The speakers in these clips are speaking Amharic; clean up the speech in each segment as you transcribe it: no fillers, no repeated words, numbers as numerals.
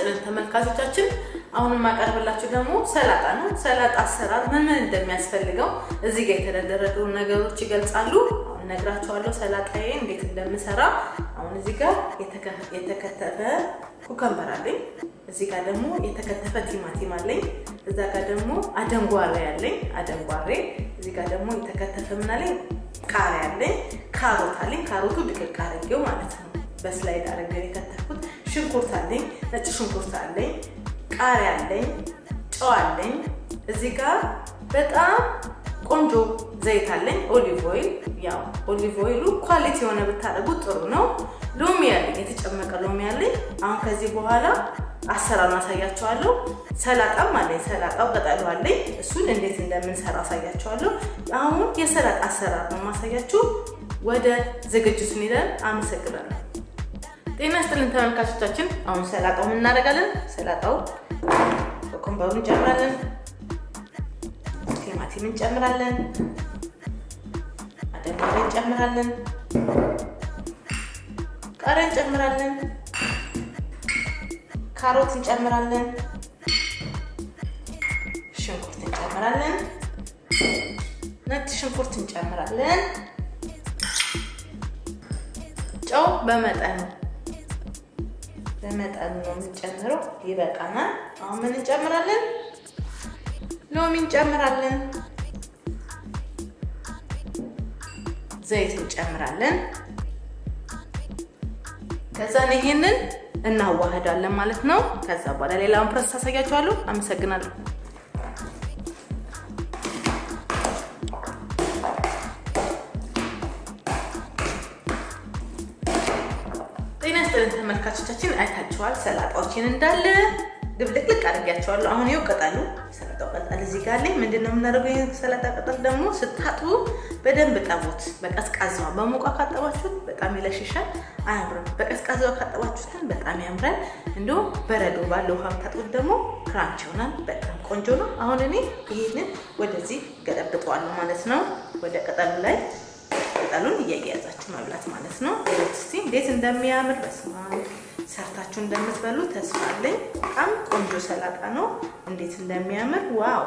ይስጥልን ተመልካቾቻችን። አሁን የማቀርብላችሁ ደግሞ ሰላጣ ነው። ሰላጣ አሰራር ምን ምን እንደሚያስፈልገው እዚህ ጋር የተደረደሩ ነገሮች ይገልጻሉ። አሁን እነግራችኋለሁ ሰላጣዬ እንዴት እንደምሰራ። አሁን እዚህ ጋር የተከተፈ cucumber አለኝ። እዚህ ጋር ደግሞ የተከተፈ ቲማቲም አለኝ። እዛ ጋር ደግሞ አደንጓሬ አለኝ፣ አደንጓሬ። እዚህ ጋር ደግሞ የተከተፈ ምን አለኝ? ቃሪያ አለኝ፣ ካሮት አለኝ። ካሮቱ ድቅቅ አድርጌው ማለት ነው፣ በ slice አድርጌው የከተፍኩት። ሽንኩርት አለኝ፣ ነጭ ሽንኩርት አለኝ፣ ቃሪያ አለኝ፣ ጨው አለኝ። እዚህ ጋር በጣም ቆንጆ ዘይት አለኝ፣ olive oil። ያው olive oil ኡ quality የሆነ ብታደርጉት ጥሩ ነው። ሎሚ አለኝ፣ የተጨመቀ ሎሚ አለኝ። አሁን ከዚህ በኋላ አሰራሩን አሳያችኋለሁ። ሰላጣም አለኝ፣ ሰላጣው ቅጠሉ አለኝ። እሱን እንዴት እንደምንሰራ አሳያችኋለሁ። አሁን የሰላጣ አሰራር ነው የማሳያችሁ። ወደ ዝግጅቱ እንሄዳለን። አመሰግናለሁ። ጤና ይስጥልን ተመልካቾቻችን። አሁን ሰላጣው ምን እናደርጋለን? ሰላጣው cucumber ኡን እንጨምራለን፣ ቲማቲም እንጨምራለን፣ አደንጓሬ እንጨምራለን፣ ቃሪያ እንጨምራለን፣ ካሮት እንጨምራለን፣ ሽንኩርት እንጨምራለን፣ ነጭ ሽንኩርት እንጨምራለን፣ ጨው በመጠኑ በመጠኑ ነው የምንጨምረው፣ ይበቃናል። አሁን ምን እንጨምራለን? ሎሚ እንጨምራለን፣ ዘይት እንጨምራለን። ከዛ ይሄንን እናዋህዳለን ማለት ነው። ከዛ በኋላ ሌላውን process አሳያችኋለሁ። አመሰግናለሁ። ጤና ይስጥልን ተመልካቾቻችን፣ አይታችኋል ሰላጣዎችን እንዳለ ድብልቅልቅ አድርጊያቸዋለሁ። አሁን ይኸው ቅጠሉ ሰላጣው ቅጠል እዚህ ጋር አለኝ። ምንድን ነው የምናደርገው? ይሄን ሰላጣ ቅጠል ደግሞ ስታጥቡ በደንብ ጠቡት። በቀዝቃዛዋ በሞቋ ካጠባችሁት በጣም ይለሽሻል፣ አያምርም። በቀዝቃዛዋ ካጠባችሁት በጣም ያምራል። እንዲሁም በረዶ ባለው ውሃ ብታጥቡት ደግሞ crunch ይሆናል። በጣም ቆንጆ ነው። አሁን እኔ ይሄንን ወደዚህ ገለብጠዋለሁ ማለት ነው፣ ወደ ቅጠሉ ላይ ቅጠሉን እያያዛችሁ መብላት ማለት ነው። እስቲ እንዴት እንደሚያምር በስመ አብ ሰርታችሁ እንደምትበሉ ተስፋ አለኝ። በጣም ቆንጆ ሰላጣ ነው። እንዴት እንደሚያምር wow!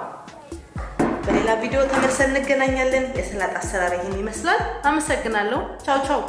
በሌላ ቪዲዮ ተመልሰን እንገናኛለን። የሰላጣ አሰራር ይህን ይመስላል። አመሰግናለሁ። ቻው ቻው።